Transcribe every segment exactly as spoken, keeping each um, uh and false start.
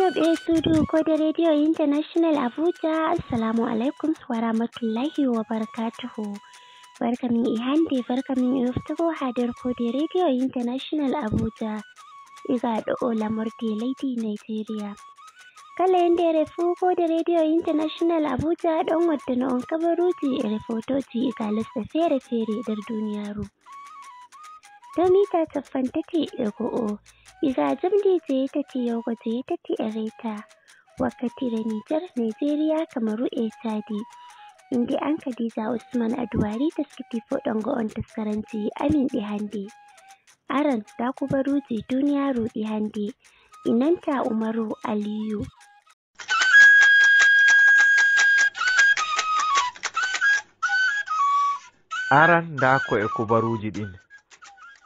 Ɓe suudu Kode Radio International Abuja, Assalamu alaikum wa rahmatullahi wa barakatuhu. Barka min e hannde, barka min e yoftugo haa nder Kode Radio International Abuja. Iga ɗo o lamorde leydi Nigeria. Kala e ndere fuu Kode Radio International Abuja ɗon waddano on kabaruuji e refotooji iga lesɗe feere-feere nder duniyaaru. Dow mita cappanɗe tati e go'o, iga jamdi jeetati yahugo jeetati e reeta. Wakkatire Niger, Nigeria, Kamaru e Chadi. Innde am Khadija Usman Aduwari, taskiti foɗongo on taskaranji amin ɗi hannde. Aran, nda kubaruuji duniyaaru ɗi hannde. Inanta Umaru Aliyu. Aran nda ko e kubaruuji ɗin.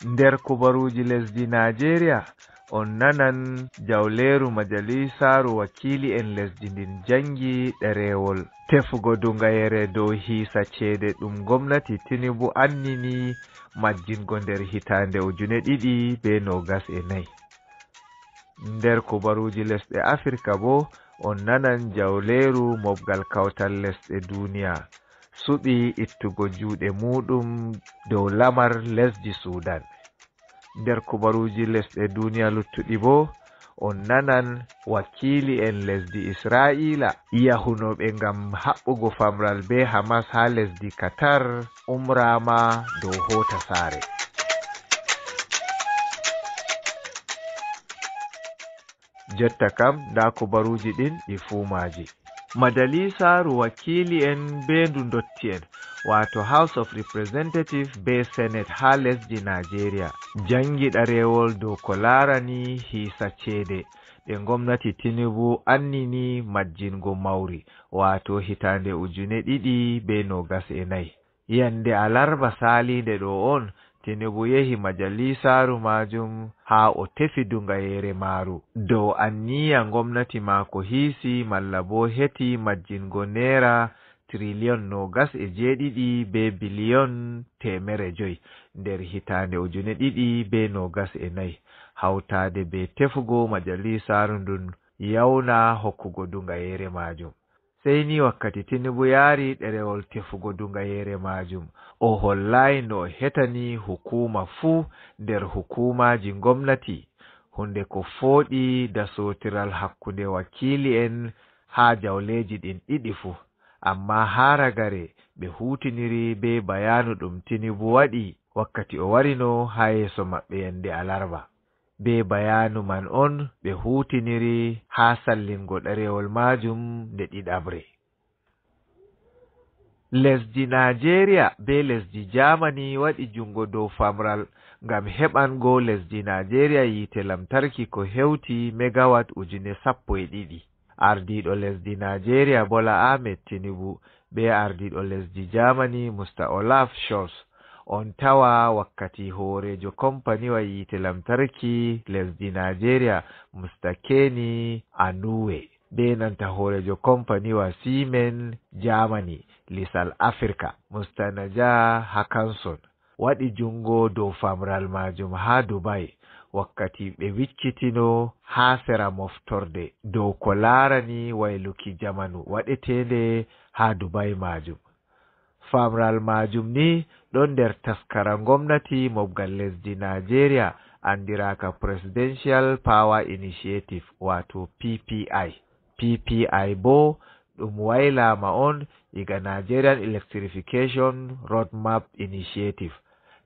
Nder kubaruuji lesdi Naajeeriya, on nanan jawleeru majaliisaaru wakiili'en lesdi ndin janngi ɗereewol tefugo duŋayere dow hiisa ceede ɗum gomnati Tinubu annini majjingo nder hitaande ujune ɗiɗi bee noogas e nayi. Nder kubaruuji lesɗe Afirka boo, on nanan jawleeru mobgal kawtal lesɗe duniya suɓi ittugo juuɗe muuɗum dow lamar lesdi Suudan. Nder kubaruuji lesɗe duniya luttuɗi boo, on nanan wakiili'en lesdi Isra'iila yahunooɓe ngam haɓɓugo famral bee Hamas haa lesdi Qatar umraama dow hoota saare. Jotta kam, ndaa kubaruuji ɗin ɗi fuu maaji. Majaliisaaru wakiili'en bee ndu ndotti'en, waato House of Representatives bee Senate haa lesdi Naajeeriya, janngi ɗareewol dow ko laarani hiisa ceede ɗe ngomnati Tinubu annini majjingo mawri, waato hitaande ujune ɗiɗi bee noogas e nayi. Yande alarba saaliinde ɗo on, Tinubu yehi majaliisaaru maajum haa o tefi duŋayeere maaru dow anniya ngomnati maako hiisi malla boo heti majjingo neera tiriliyon noogas e jeeɗiɗi bee biliyon teemere joy nder hitaande ujune ɗiɗi bee noogas e nayi, hawtaade bee tefugo majaliisaaru ndun yawna hokkugo duŋayeere maajum. Sey ni wakkati Tinubu yaari ɗerewol tefugo duŋayeere maajum, o hollaay no o hetani hukuuma fuu nder hukuumaaji ngomnati, huunde ko fooɗi dasootiral hakkunde wakiili'en haa jawleeji ɗin ɗiɗi fuu. Ammaa haa ragare ɓe huutiniri bee bayaanu ɗum Tinubu waɗi wakkati o warino haa yeeso maɓɓe yande alarba. Bee bayaanu man on ɓe huutiniri haa sallingo ɗerewol maajum nde ɗiɗaɓre. Lesdi Naajeeriya bee lesdi Jaamani waɗi juŋngo dow famral ngam heɓango lesdi Naajeeriya yiite lamtarki ko hewti megawat ujune sappo e ɗiɗi. Ardiiɗo lesdi Naajeeriya Bola Ahmed Tinubu bee ardiiɗo lesdi Jaamani Mister Olaf Scholz on tawa wakkati hooreejo kompaniwa yiite lamtarki lesdi Naajeeriya Mister Kenny Anue bee nanta hooreejo kompaniwa Siemens Jaamani lisal Afirka Mister Naja Hakanson waɗi juŋngo dow famral maajum haa Dubai wakkati ɓe wiccitino haa sera moftorde dow ko laarani wayluki jamanu waɗeteende haa Dubai maajum. Famral maajum ni ɗon nder taskara ngomnati mobgal lesdi Naajeeriya anndiraaka Presidential Power Initiative, waato P P I. P P I boo ɗum waylaama on iga Nigerian Electrification Roadmap Initiative.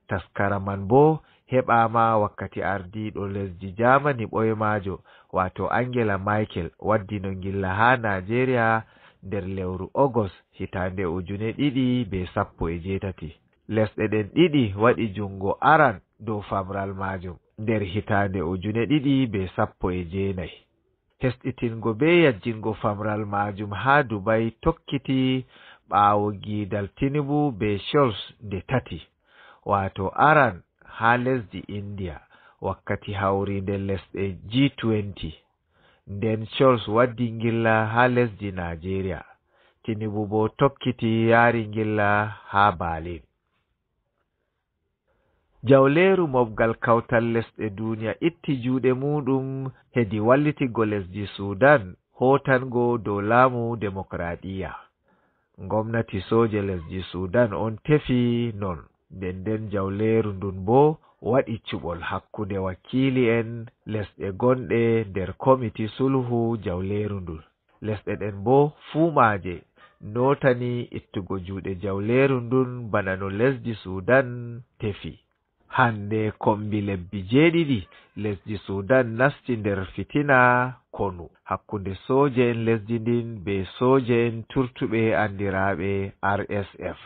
Taskara man boo heɓaama wakkati ardiiɗo lesdi Jaamani ɓoymaajo, waato Angela Merkel, waddino ngilla haa Naajeeriya nder lewru Ogos hitaande ujune ɗiɗi bee sappo e jeetati. Lesɗe ɗen ɗiɗi waɗi juŋngo aran dow famral maajum nder hitaande ujune ɗiɗi bee sappo e jeenayi. Hesɗitingo bee yajjingo famral maajum haa Dubai tokkiti ɓaawo giidal Tinubu bee Scholz nde tati, waato aran haa lesdi India wakkati hawriinde lesɗe G twenty. Nden Scholz waddi ngilla haa lesdi Naajeeriya. Tinubu boo tokkiti yaari ngilla haa Berlin. Jawleeru Mobgal Kawtal Lesɗe Duuniya itti juuɗe muuɗum hedi wallitiggo lesdi Suudan hootango dow laamu demokaraɗiyya. Ngomnati sooje lesdi Suudan on tefi non. Nden nden jawleeru ndun boo waɗi cuɓol hakkunde wakiili'en lesɗe gonɗe nder komiti sulhu jawleeru ndun. Lesɗe ɗen boo fuu maaje nootani ittugo juuɗe jawleeru ndun bana no lesdi Suudan tefi. Hannde kombi lebbi jeeɗiɗi, lesdi Suudan nasti nder fitina konu hakkunde sooje'en lesdi ndin bee sooje'en turtuɓe anndiraaɓe R S F.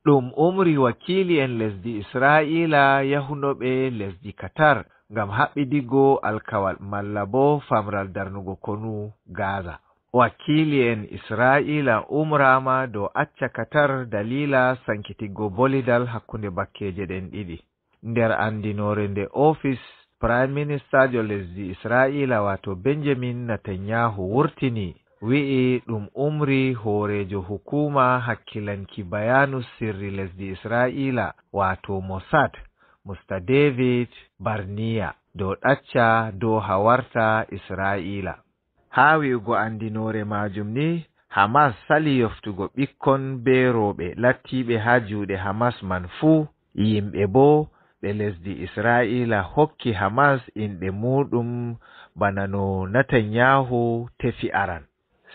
Ɗum umri wakiili'en lesdi Isra'iila yahunoɓe lesdi Qatar ngam haɓɓidigo alkawal malla boo famral darnugo konu Gaza. Wakiili'en Isra'iila umraama dow acca Qatar daliila sankitiggo bolidal hakkunde bakkeeje ɗen ɗiɗi. Nder anndinoore nde ofis Prime Ministaajo lesdi Isra'iila, waato Benjamin Netanyahu wurtini, wi'i ɗum umri hooreejo hukuuma hakkilanki bayaanu sirri lesdi Isra'iila, waato Mossad, Musta David Barniya, dow ɗacca Doha warta Isra'iila. Haa wi'ugo anndinoore maajum ni, Hamas sali yoftugo ɓikkon bee rewɓe lattiiɓe haa juuɗe Hamas man fuu. Yimɓe boo ɓe lesdi Isra'iila hokki Hamas inɗe muuɗum bana no Netanyahu tefi aran.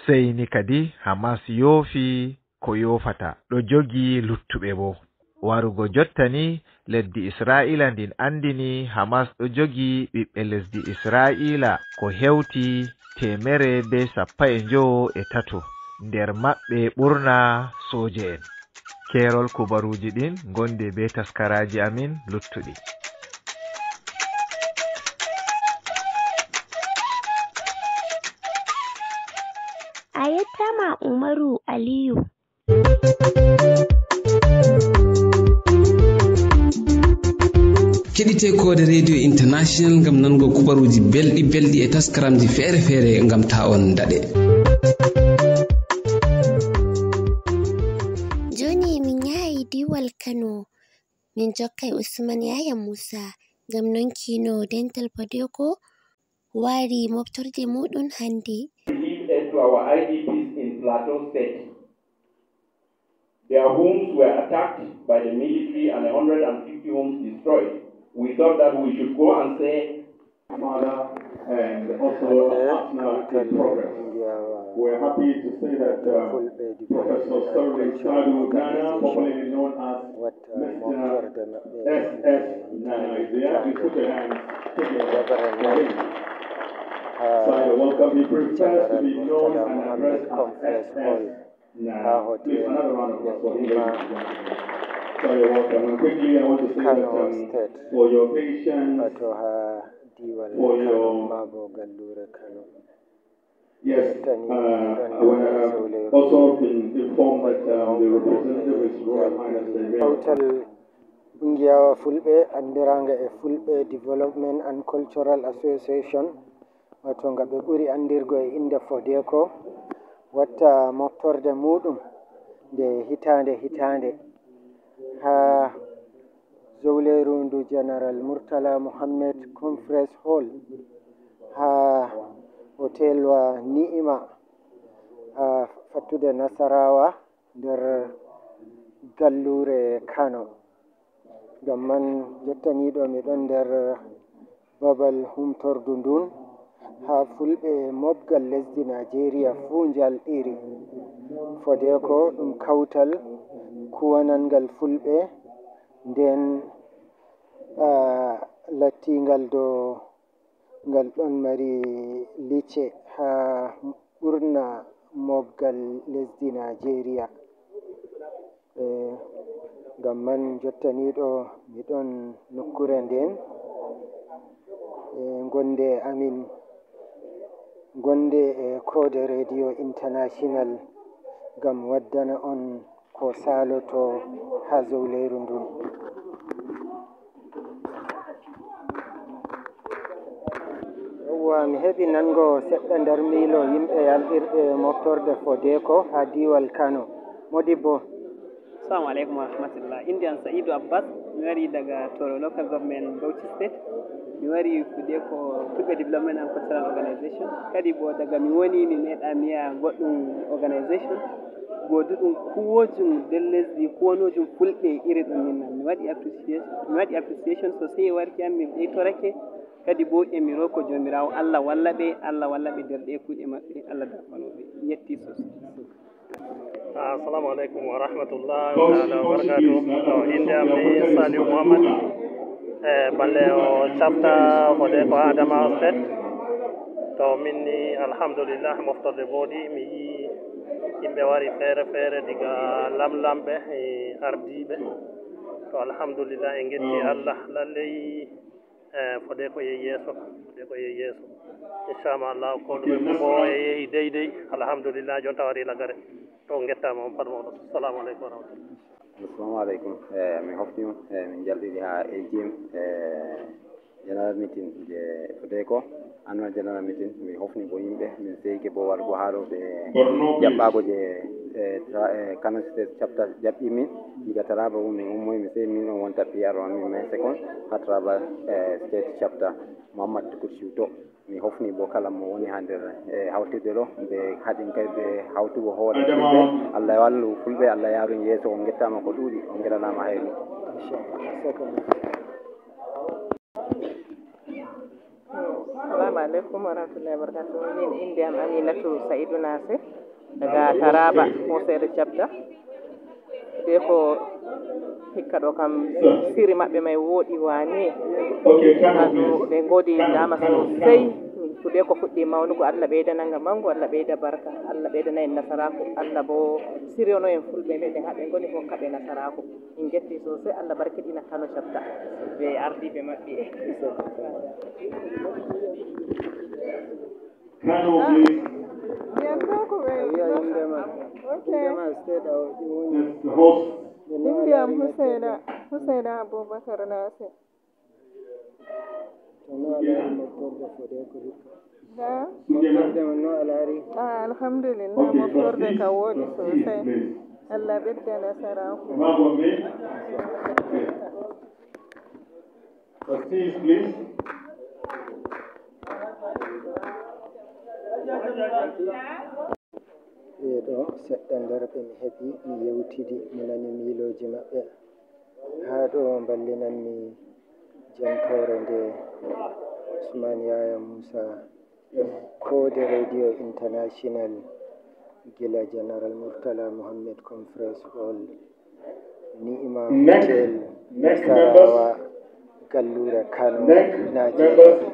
Sey ni kadi Hamas yoofi ko yoofata, ɗo jogi luttuɓe boo. Warugo jotta ni, leddi Isra'iila ndin anndini Hamas ɗo jogi ɓiɓɓe lesdi Isra'iila ko hewti teemere bee sappo e njowo e tato, nder maɓɓe ɓurna sooje'en. Keerol kubaruuji ɗin, ngonde bee taskaraaji amin luttuɗi. A yettaama Umaru Aliyu. Keɗite Koode Radio International ngam nango kubaruuji belɗi belɗi e taskaramji feere feere ngam ta on daɗe. Jooni min yahay diwal Kano, min jokkay Usman Yaya Musa ngam nonkino dental Fodeko wari moftorde muɗum hannde. Relief aid to our I D Ps in Plateau State. Their homes were attacked by the military and a hundred and fifty homes destroyed. We thought that we should go and say, Father and also partner in progress. We're happy to say that uh, Professor Sterling Sadu Nana, popularly known as Mister S S Nana, is here. Please put your hands together for him. Sadu, welcome. He prefers to be known and addressed as S S Nana. Please, another round of applause for him, ladies and gentlemen. Sadu, you're welcome. And quickly, I want to say that um, for your patience, for your Yes, uh, I would have also been informed that um, the representative is Royal Highness the Reverend. Kawtal Ɓungiyawa Fulɓe anndiraanga e Fulɓe Development and Cultural Association, wato nga ɓe ɓuri anndirgo e innde Fodeko, watta moftorde muuɗum nde hitaande hitaande haa zowleeru ndu General Murtala Mohammed Conference Hall haa hotelwa Ni'ima haa fattude Nasarawa nder galluure Kano. Ngam man jottaniiɗo miɗon nder babal humtordu ndun haa fulɓe mobgal lesdi Najeriya fuu njalɗiri. Fodeko ɗum kawtal kuwanangal fulɓe nden lattingal do ngal ɗon mari lice haa ɓurna mobgal lesdi Najeriya. E ngam man jottaniiɗo mi ɗon nokkure nden e gonde amin gonde e koode Radio International ngam waddana on ko saalotoo haa zowleeru ndun. Yowwa, mi heɓi nango seɗɗa nder miilo yimɓe yalɗirɓe moftorde Fodeko haa diiwal Kano. Modibbo. Assalamu alaikum wa rahmatullah. Inde am Sa'idu Abbas, mi wari daga Toro Local Government, Bauchi State. Mi wari fude ko Fulbe Development and Cultural Organization. Kadi bo daga mi woni mi meɗa miya goɗɗum organization. Goduɗum kuwojum nder lesdi, kuwanojum Fulbe iri ɗum min nan. Mi waɗi appreciation, mi waɗi appreciation sosai warki am, mi ɓeytorake. Kadi bo e mi roko Jomirawo Allah walla ɓe, Allah walla ɓe nder ɗe kuɗe maɓɓe, Allah darfano ɓe. Mi yetti sosai. Assalamu alaikum wa rahmatullahi wa ta'ala wa barakatuh. To inde am ni Saliu Muhammad, e balle o chapter ko de ko Adamawa State. To min ni alhamdulillah moftorde bodi mi yi yimɓe wari feere feere diga lamlamɓe e ardiiɓe. To alhamdulillah en ngetti Allah lallay. E fode ko yehi yeeso, fode ko yehi yeeso. Inchallah ko ɗume fof o yehi deydey. Alhamdulillah, joni tawari lagare. To ngettaama on pat moɗon. Assalamu aleykum wa rahmatullah. Assalamu aleykum. E min hofti on, e min njalɗiɗi haa A G M, e general meeting je fode ko annual general meeting. Mi hofni bo yimɓe, min seyke bo wargo haa ɗo ɓe jaɓɓaago je, e, tra- e, Kano State chapter jaɓɓi min. Diga Taraba woni min ummoy, mi sey min on wonta P R o amin mai second haa Taraba, e, State chapter. Muhammad Tukur Siwto. Mi hofni bo kala mo woni haa nder, e, hawtirde ɗo, ɓe haɗin kay ɓe hawtugo hoore Fulɓe. Allah wallu Fulɓe, Allah yaarun yeeso, on ngettaama ko ɗuuɗi, on ngelanaama hayru. Assalamu alaikum wa rahmatullahi wa barakatuh. Min inde am Aminatu Sa'idu Nasir daga Taraba, Hosere Chapter. Be ko hikka ɗo kam siri maɓɓe mai woɗi wane. Ado ɓe ngodi dama sosai. Fude ko fuɗɗi maunugo, Allah ɓeyda nanga mangu, Allah ɓeyda barka, Allah ɓeyda na en nasaraku, Allah bo siryono en Fulɓe meɗen ha ɓe ngoni fof kaɓe nasaraku. Min ngetti sosai, Allah barkiɗina Kano Chapter be ardiiɓe maɓɓe. Kano, please. Ndiyam ko ɓe. A wi'a inde ma. Ok. Inde ma, state a woni. Yes, the host. Inde am Husaina, Husaina Abubakar Nasir. To no a laari moftorde fode ko hikka? Da? Moftorde man no a laari? Ah, alhamdulillah, moftorde ka woɗi sosai. Allah ɓedda nasaraaku. Trustees, please. Ɓeeɗo seɗɗa nder ɓe mi heɓi, mi yewtidi, mi nani miilooji maɓɓe. Haa ɗo mballinanmi jantoore nde Usman Yaya Musa, Koode Radio International, gila General Murtala Muhammad Conference Hall, Ni'ima Hotel, Nasarawa, Gallure Kano, Nigeria.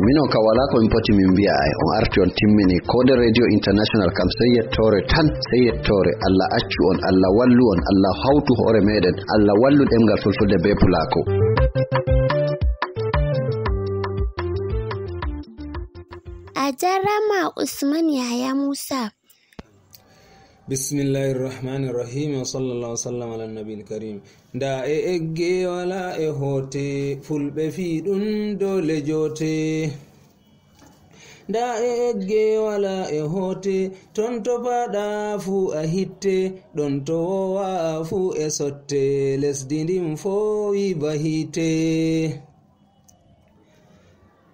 Minon ka wala ko min poti min mbiya, ay on arti on timmini. Koode Radio International kam sey yettoore tan, sey yettoore. Allah accu on, Allah wallu on, Allah hawtu hoore meɗen, Allah wallu ɗemngal Fulfulde be Pulaaku. A jarama Usman Yahaya Musa. Bismillahir Rahmanir Rahim. Wa sallallahu wa sallam ala nabiyil karim. Nda e egge wala e hoote, Fulɓe fii ɗum doole joote. Nda e egge wala e hoote, ton to paɗa fuu a hitte, ɗon to wowa fuu e sotte, lesdi ndin foowi ba hiite.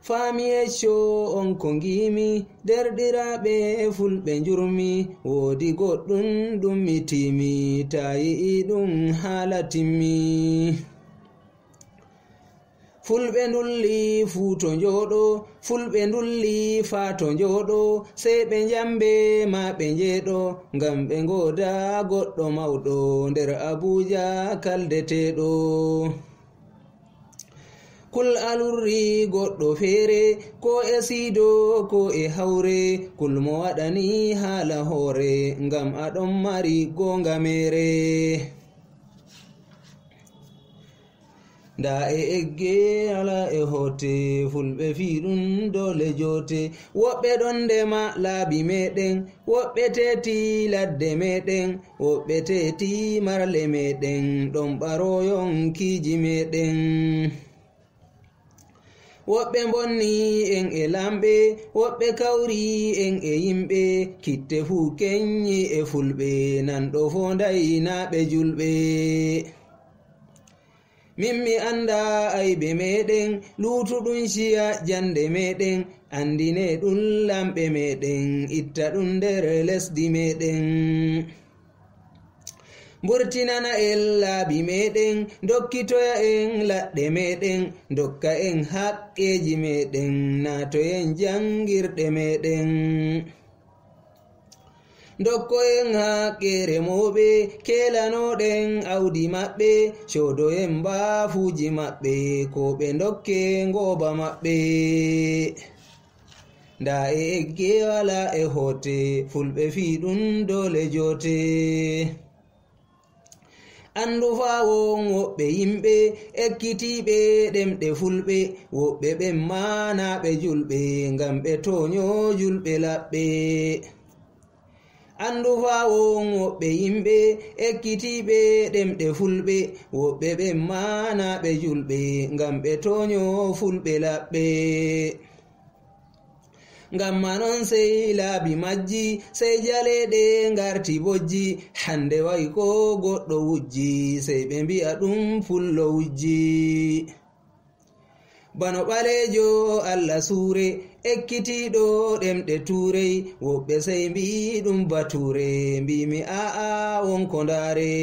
Faami yecco on ko ngiimi, derɗiraaɓe Fulɓe njurmi, woodi goɗɗum ɗum mi tiimi, taa yi'i ɗum haala timmi. Fulɓe ndulli fuu to njooɗo, Fulɓe ndulli faa to njooɗo, sey ɓe njambe maa ɓe njeeɗo, ngam ɓe ngooda goɗɗo mawɗo nder Abuja kaldeteeɗo. Kul a lurri goɗɗo feere, ko e siido, ko e hawre, kul mo waɗani haala hoore, ngam a ɗon mari goonga meere. Nda e egge ala e hoote, Fulɓe fii ɗum doole joote. Woɓɓe ɗon ndema laabi meɗen, woɓɓe teeti ladde meɗen, woɓɓe teeti marle meɗen, ɗon ɓaroyon kiiji meɗen. Woɓɓe mbonni en e lamɓe, woɓɓe kawri en e yimɓe, kitte fuu keñi e fulɓe, nan ɗo foondaynaaɓe julɓe. Min mi annda aybe meɗen, luutu ɗum ciya jannde meɗen, anndine ɗum lamɓe meɗen, itta ɗum nder lesdi meɗen. Mburtinana en laabi meɗen, dokkitoya en laɗɗe meɗen, dokka en haqqeeji meɗen, naatoyen janngirɗe meɗen. Dokkoyen haqqe remooɓe, keelanoɗen awdi maɓɓe, coodoyen mbaafuuji maɓɓe, ko ɓe dokke ngooba maɓɓe. Ndaa e egge walaa e hoote, fulɓe fii ɗum doole joote. Anndu faa won woɓɓe yimɓe ekkitiiɓe ɗemɗe fulɓe, woɓɓe ɓen maanaaɓe julɓe, ngam ɓe tooño julɓe laɓɓe. Anndu faa won woɓɓe yimɓe ekkitiiɓe ɗemɗe fulɓe, woɓɓe ɓen maanaaɓe julɓe, ngam ɓe tooño fulɓe laɓɓe. Ngam manon sey laabi majji, sey jaleeɗe ngarti bojji, hannde wayi ko goɗɗo wujji, sey ɓe mbi'a ɗum pullo wujji. Bano ɓaleejo Allah suure, ekkitiiɗo ɗemɗe tuurey, woɓɓe sey mbi'i ɗum batuure, mbi'mi aa'a won ko ndaare.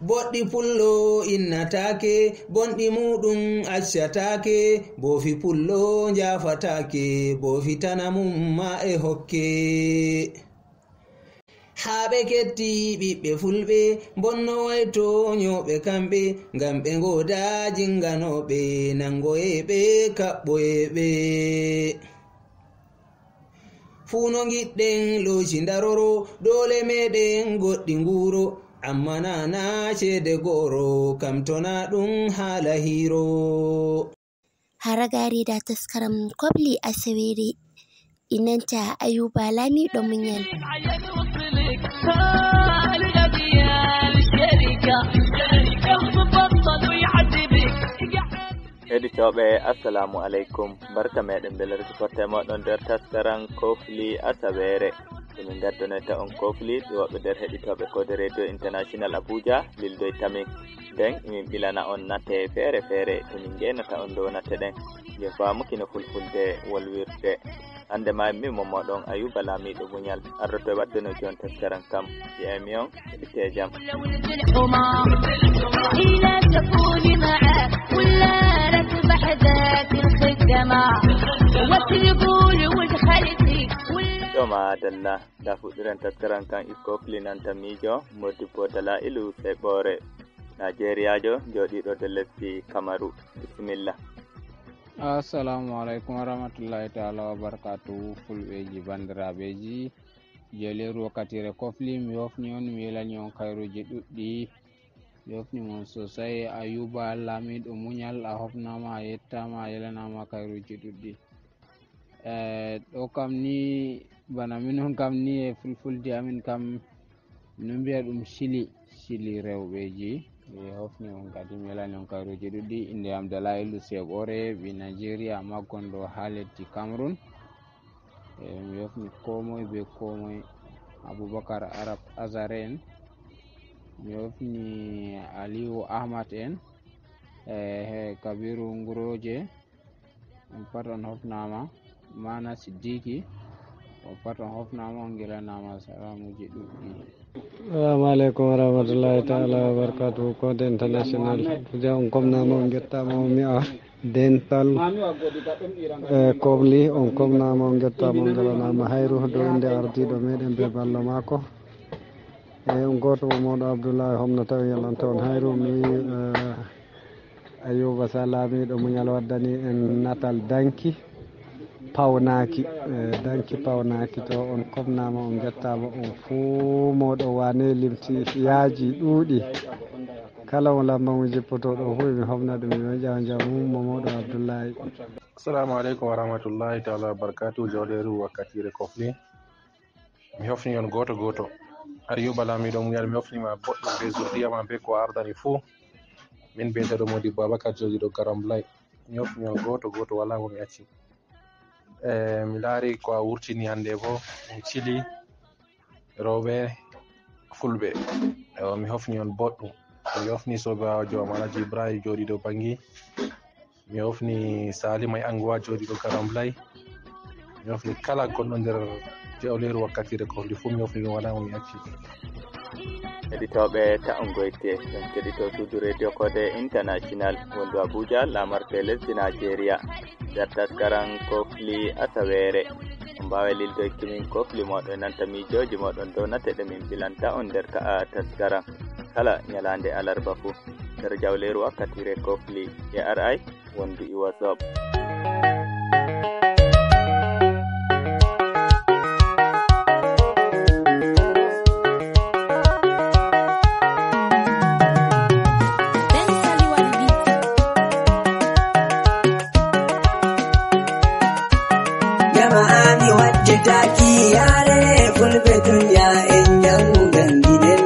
Boɗɗi pullo innataake, bonɗi muuɗum accataake, boofi pullo njaafataake, boofi tana mum maa e hokke. Haa ɓe ketti ɓiɓɓe fulɓe, mbonno way tooñooɓe kamɓe, ngam ɓe ngoodaa jinnganooɓe, nanngoyee ɓe, kaɓɓoyee ɓe. Fuu no ngiɗɗen looci ndaroro, doole meɗen goɗɗi nguuro, ammaa naa naa ceede gooro, kam to naa ɗum haala hiiro. Haragaare da taskaram kobli asawere inanta Ayuba Lamiɗo Muñal. Heɗitooɓe, assalamu aleykum. Barka meɗen mbelerki fotte moɗon nder taskaran kofli asaweere. Emin ngaddanoyta on kofli ɗi woɓɓe nder heɗitooɓe Kode Radio International Abuja lildoyta min. Nden emin ɓilana on nate feere feere to min ngeenata on dow nate ɗen. Ngeen faamuki no fulfulde wolwirde. Hannde maa min mo moɗon Ayuba Lamiɗo Muñal ardoto e waddanoyki on taskaran kam. Ye'emi on. Ɗo maadalla, nda fuɗɗiren taskaran kan ikko klinanta miijo modibbo dala'ilu seɓoore. Najeriyaajo jooɗiiɗo de lesdi Kamaru. Bisimilla. Assalamu aleykum warahmatullahi taala wabarakatuhu. Fulɓeeji banndiraaɓeeji, jooleeru wakkatiire kofli, mi hofni on, mi welani on kayruuji ɗuɗɗi. Mi hofni mon sosay. Ayuba Lamiɗo Muñal, a hofnaama, a yettaama, a yelanaama kayruuji ɗuɗɗi. E ɗo kam ni, bana minon kam ni e fulfulde amin kam, no mbiya ɗum sili, sili rewɓeeji. Mi hofni on kadi, mi welani on kayruuji ɗuɗɗi. Innde am Dala'ilu Seɓoore, ɓii Nigeria, maggonɗo haa leddi Cameroon. E mi hofni koo moy bee koo moy, Abubakar Arab Azare en, mi hofni Aliyu Ahmad en, e he Kabiru Ngurooje, on pat on hofnaama, Mana Siddiiki, on pat on hofnaama, on ngelanaama salaamuuji ɗuɗɗi. Assalamu aleykum warahmatullahi taala wabarakatuhu. Kode International, kuje on komnaama, on ngettaama, on mi'a dental e kobli, on komnaama, on ngettaama, on ngelanaama hayru dow innde ardiiɗo meɗen bee ballo maako. E on gooto mo mooɗo Abdullahi homnata, on yalanta on hayru. Mi wi'i, eh, Ayuba Salamiɗo Muñal waddani en natal danki pawnaaki. Eh, danki pawnaaki, to on komnaama, on ngettaama, on fuu mooɗo wane limti yaaji ɗuuɗi. Kala mo lamba mo jippoto ɗo fuu, mi homna ɗum, mi wi'a on jam, jam mum mo mooɗo Abdullahi. Assalamu aleykum warahmatullahi taala wabarakatuh. Jawleeru wakkatiire kofli. Mi hofni on gooto gooto. Ayuba Lamiɗo Muñal, mi hofni ma boɗɗum bee zurriya ma bee ko a ardani fuu. Min biyeteeɗo Modi Babacar, jooɗiiɗo Garamblay. Mi hofni on gooto gooto, walaa mo mi acci. E, mi laari ko a wurtini hannde bo, mi cili rewɓe fulɓe. Ewa, mi hofni on boɗɗum. Mi hofni soobaajo am Alhaji Ibrahim jooɗiiɗo Bangi. Mi hofni Salima e Anguwa jooɗiiɗo Garamblay. Mi hofni kala gonɗo nder jawleeru wakkatiire ko ndi fuu, mi hofni ɗum, walaa mo mi acci. Heɗitooɓe Ta'o Ngoyte, ɗum keɗitoo suudu Radio Code International, wondu Abuja, laamarte lesdi Najeriya. Nder taskaram Kofli Asaweere. On mbaaway lildoyki min kofli mooɗon e nanta miijooji mooɗon dow nateɗe min ɓilanta on nder ka'a taskaram. Kala nyalaande alarba fuu. Nder jawleeru wakkatiire kofli A R I, wondu e WhatsApp. Jama'a mi wadditaaki yaare fulɓe duniya en jangu ganginen.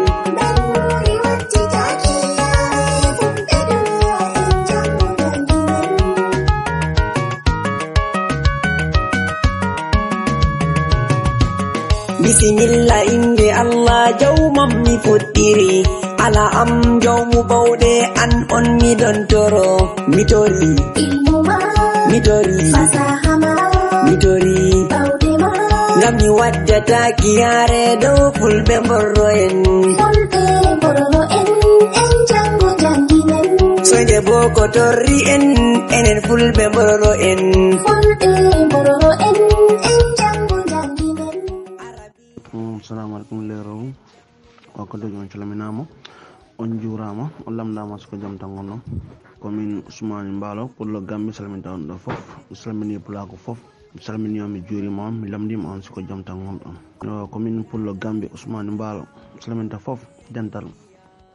Bisimilla innde Allah jawmam mi fuɗɗiri. Ala am jawmu bawɗe an on mi ɗon toro. Mi tori. Ilmu ma. Mi tori. Fasaha ma. Mi tori. Bawɗe ma. Ngam mi waddata kiyaare dow fulɓe mborro en. Fulɓe mborro en, en jango janginen. Soyde boo ko torri en, enen fulɓe mborro en. Fulɓe mborro en, en jango janginen. Assalamu alaikum, leero. Wakkato on calminaama, on juuraama, on lamndaama siko jam tan ngonɗon. Ko min Usmani Mbaalo, Pullo Gambi, salminta on ɗo fof. Mi salmini pulaaku fof. Mi salmini on, mi juurima on, mi lamndiima on siko jam tan ngonɗon. Yo, ko min Pullo Gambi, Usmani Mbaalo, salminta fof, dental.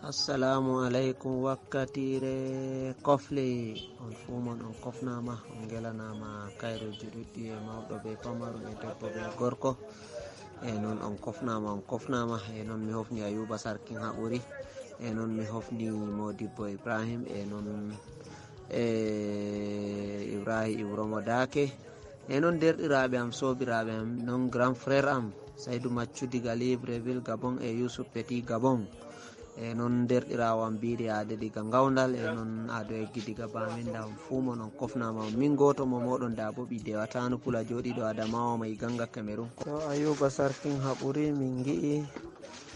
Assalamu alaikum, wakkatiire kofli. On fuu mon on kofnaama, on ngelanaama kayruuji ɗuɗɗi e mawɗo be pamaro e debbo be gorko. E non on kofnaama, on kofnaama. E non mi hofni Ayuba Sarkin Haɓuri. E non mi hofni Modibbo Ibrahim. E non, e, Ibrahim Ibromo Dake. E non derɗiraaɓe am, soobiraaɓe am, non grand frère am, Saydu Maccu diga Libreville, Gabon, e Yusuf Petit Gabon. E non derɗiraawo am Biiri Aade diga Ngawdal, e non Ado Eggi diga Baminda, on fuu mon on kofnaama. Min gooto mo mooɗon Daabo ɓii Dewataanu Pula jooɗiiɗo Adamawa Maiganga Cameroon. To Ayuba Sarkin Haɓuri, min ngi'i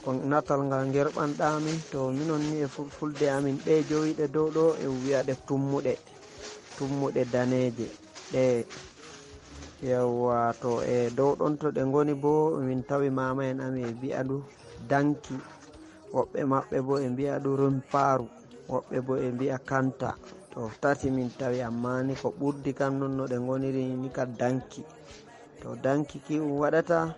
ko natal ngal ngerɓanɗaa min, to minon ni e fulfulde amin ɗe jowiɗe dow ɗo e wi'a ɗe tummuɗe, tummuɗe daneeje. Ɗe, yawwa, to e dow ɗon to ɗe ngoni boo, min tawi maama en amin e mbi'a ɗum danki, woɓɓe maɓɓe boo e mbi'a ɗum rumpaaru, woɓɓe boo e mbi'a kanta. To tati min tawi, ammaa ni ko ɓurdi kam non no ɗe ngoniri ni ka danki. To danki ki um waɗata,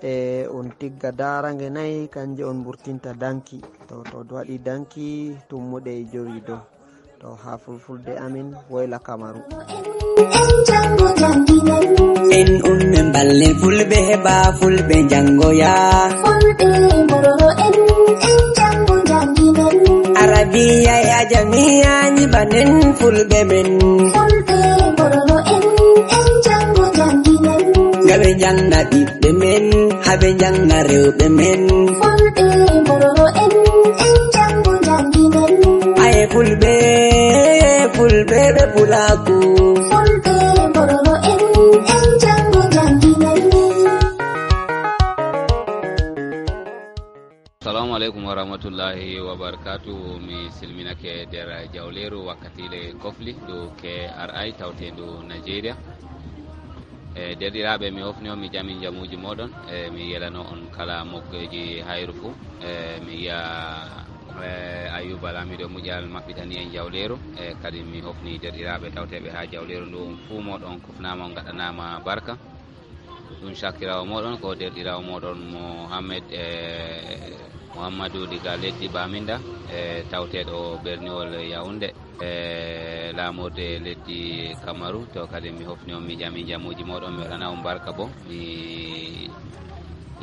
e un tigga darange nayi, kanje on mburtinta danki. To, to waɗi danki, tummuɗe e jowi dow. To haa fulfulde amin woyla Kamaru. En jango janginen. En umme mballen fulɓe heɓa fulɓe jangoya. Fulɓe mbororo en, en jango janginen. Arabiya e ajamiya nyibanen fulɓe men. Fulɓe mbororo en, en jango janginen. Ngam ɓe janga ɓiɓɓe men, haa ɓe janga rewɓe men. Fulɓe mbororo en, en jango janginen. Aye fulɓe, fulɓe ɓe pulaaku. Fulɓe mbororo en, en jango janginen. Assalamu alaikum warahmatullahi wabarakatuh. Mi silminake nder jawleeru wakkatiire kofli ndu K R I tawteendu Nigeria. E, derɗiraaɓe, mi hofni on, mi jami njamuuji mooɗon. E, mi yelano on kala moggeeji hayru fuu. E, mi yi'a, e, Ayuba Lamiɗo Muƴal maɓɓitani en jawleeru. E, kadi mi hofni derɗiraaɓe tawteeɓe haa jawleeru ndu, on fuu mooɗon kofnaama, on ngaɗanaama barka. Ɗum sakiraawo mooɗon ko derɗiraawo mooɗon Mohammed, e, Muhammadu diga leddi Baminda, e, tawteeɗo berniwol Yaounde, e, laamorde leddi Kamaru. To kadi mi hofni on, mi jami njamuuji mooɗon, mi waɗana on barka bo. Mi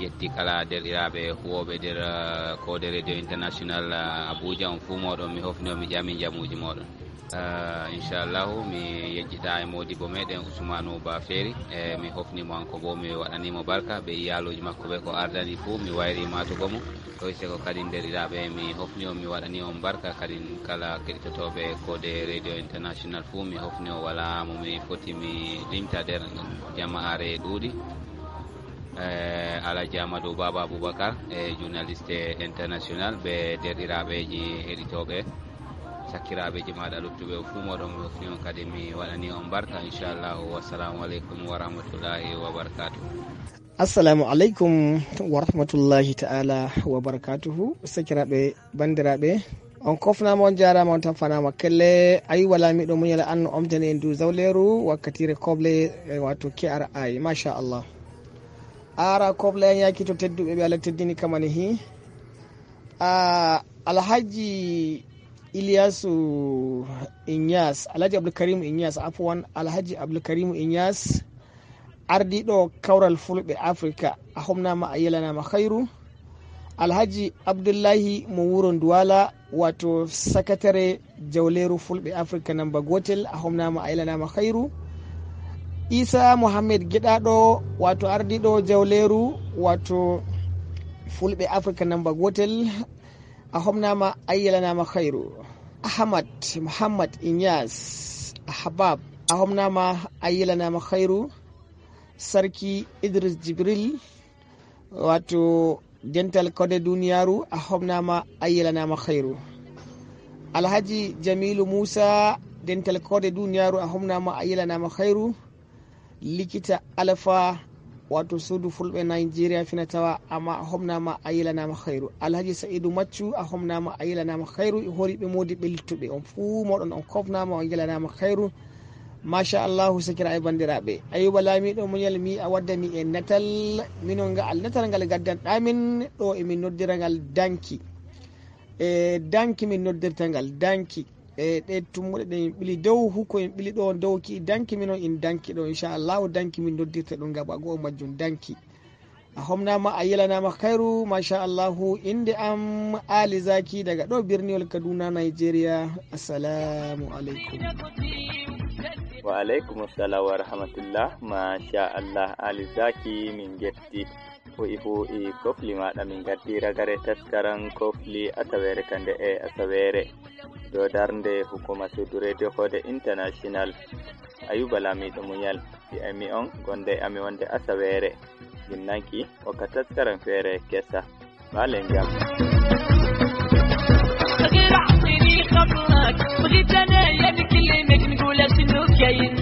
Yetti kala derɗiraaɓe huwooɓe nder, eh, Koode Radio International, eh, Abuja, on fuu mooɗon, mi hofni on, mi ƴami njamuuji mooɗon. Eh, inchallahu, mi yejjita e moodibbo meɗen Usmanu Ba Feeri, e mi hofni mo hanko bo, mi waɗani mo barka, ɓe iyaaluuji makko ɓe ko ardani fuu, mi wayri maatugo mo. Toy seko kadi derɗiraaɓe, mi hofni on, mi waɗani on barka, kadi kala keɗitotooɓe Koode Radio International fuu, mi hofni on, walaa mo mi foti mi limta nder jama'aare ɗuuɗi. Eh, Alhaji Amadou Baba Aboubacar, e journaliste international, ɓe derɗiraaɓeeji heɗitooɓe, sakkiraaɓeeji maaɗa luttuɓe, o fuu mooɗon mi hofni on kadi, mi waɗani on barka, inchallahu. Wassalamu aleykum wa rahmatullahi wa barakatuh. Assalamu aleykum wa rahmatullahi ta'ala wa barakatuhu. Sakiraaɓe, banndiraaɓe, on kofnaama, on jaaraama, on tampanaama kelle. Ayuba Laamiiɗo Muñal Anno omtani en du zawleeru wakkatiire koble, eh, wato K R I. Machallah. Ara koble an yaaki to tedduɓe ɓe Allah teddini kamani hi. A Alhaji Ilyasu Inyas, Alhaji Abdul Karim Inyas, afwan, Alhaji Abdul Karim Inyas, ardiiɗo kawral Fulɓe Afrika, a homnaama, a yelanaama khayru. Alhaji Abdullahi mo wuro Duwala, wato sakatare jawleeru Fulɓe Afrika namba gootel, a homnaama, a yelanaama khayru. Isa Mohammed Giɗaaɗo, wato ardiiɗo jawleeru, wato Fulɓe Afrika namba gootel, a homnaama, a yelanaama khayru. Ahmad Mohammad Inyas Ahbab, a homnaama, a yelanaama khayru. Sarki Idris Jibril, wato dental koode duniyaaru, a homnaama, a yelanaama khayru. Alhaji Jamilu Musa, dental koode duniyaaru, a homnaama, a yelanaama khayru. Likita Alfa, wato suudu Fulɓe Nigeria fina tawa, amma a homnaama, a yelanaama khayru. Alhaji Sa'idu Maccu, a homnaama, a yelanaama khayru. E horiiɓe moodibɓe luttuɓe, on fuu mooɗon on kofnaama, on yelanaama khayru. Machallahu, sakiraaɓe, banndiraaɓe. Ayuba Laamiiɗo Muñal, mi a waddani en natal, minon nga'al natal ngal gaddanɗaa min, ɗo e min noddira ngal Danki. E Danki min noddirta ngal, Danki. E ɗe tummuɗe ɗen ɓili dow, huko en ɓili ɗo dow ki Danki, minon in Danki ɗo, inchallahu, Danki min noddirta ɗum gaba goo majjum, Danki. A homnaama, a yelanaama khayru, machallahu. Innde am Ali Zaki daga ɗo birniwol Kaduna, Nigeria. Assalamu aleykum. Wa aleykum assalam wa rahmatullah. Machallah, Ali Zaki, min njetti. Ko i fuu i kofli maaɗa, min ngaddi ragare taskaran kofli asaweere ka nde e asaweere. Dow darnde hukuma suudu Radio Koode International, Ayuba Laamiiɗo Muñal, mbi'aymi on gonde e amin wonde asaweere. Ginnanki o ka taskaran feere kesa. Baalen jam. غير أعطيني خبرك، بغيت أنا يا نكلمك، نقول شنو كاين.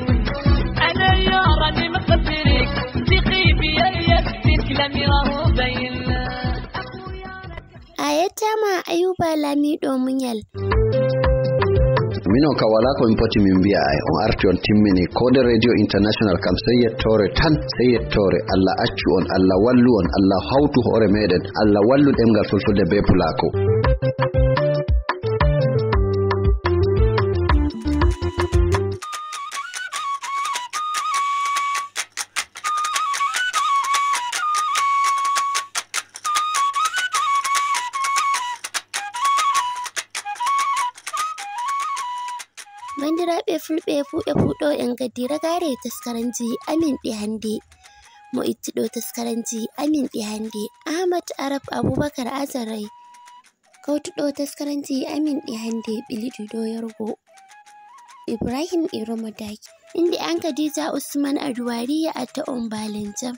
أنا يا راني مقدرك، ثقي بيا يا ستي، كلامي راهو باين. A yettaama Ayuba Laamiiɗo Muñal. Minon ka walaa ko min poti min mbi'a, ay on arti on timmini. Koode Radio International kam sey yettoore tan, sey yettoore. Allah accu on, Allah wallu on, Allah hawtu hoore meɗen, Allah wallu ɗemngal Fulfulde bee Pulaaku. Banndiraaɓe Fulɓe, puuɗe puuɗo en gaddi ragaare taskaranji amin ɗi hannde. Mo ittuɗo taskaranji amin ɗi hannde, Ahmad Arab Abubakar Azarai. Kawtuɗo taskaranji amin ɗi hannde, ɓili ɗiɗo yorgo, Ibrahim Iromo Daki. Innde an Khadija Usman Aduwari, ya atta on baalen jam.